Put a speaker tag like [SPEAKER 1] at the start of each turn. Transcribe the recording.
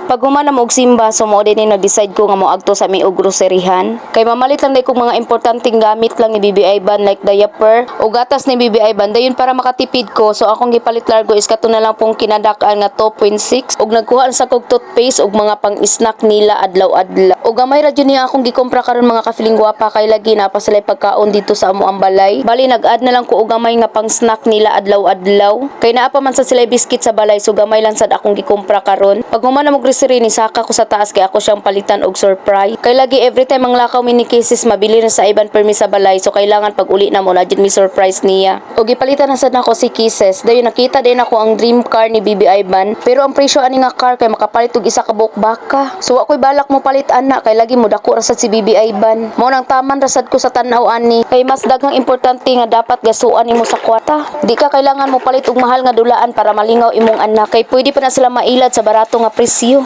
[SPEAKER 1] Pag human na mo og simba, so mao din ni nag-decide ko nga moadto sa mi og groceryhan. Kay mamalit lang day kog mga importanteng gamit lang ni Baby Ivan, like diaper o gatas ni Baby Ivan. Dayon para makatipid ko, so akong gipalit largo is kato na lang pong kinadak-an nga 2.6 ug nagkuha sa kog toothpaste ug mga pang-snack nila adlaw-adlaw. Ug gamay ra jud niya akong gikompra karon, mga ka-feeling gwapa, kay lagi na pa sila pagkaon dito sa amo ang balay. Bali nag-add na lang ko og gamay nga pang-snack nila adlaw-adlaw. Kay naa pa man sa sila biscuit sa balay, so gamay lang sad akong gikompra karon. Pag human na mo grocery, ni saka ko sa taas kay ako siyang palitan og surprise. Kay lagi every time ang lakaw mi ni Kisses, mabili na sa Ivan permi sa balay, so kailangan pag uli na mo na jud mi surprise niya. Og gipalitan na sad nako si Kisses. Dayon nakita din ako ang dream car ni Baby Ivan. Pero ang presyo ani nga car kay makapalit og isa ka buok baka. So wa ko'y balak mo palit ana kay lagi mo dako ra sad si Baby Ivan. Mao nang taman ra sad ko sa tan-aw ani kay mas daghang importante nga dapat gastuan nimo sa kwarta. Di ka kailangan mo palit og mahal nga dulaan para malingaw imong anak kay pwede pa na sila mailad sa barato nga presyo.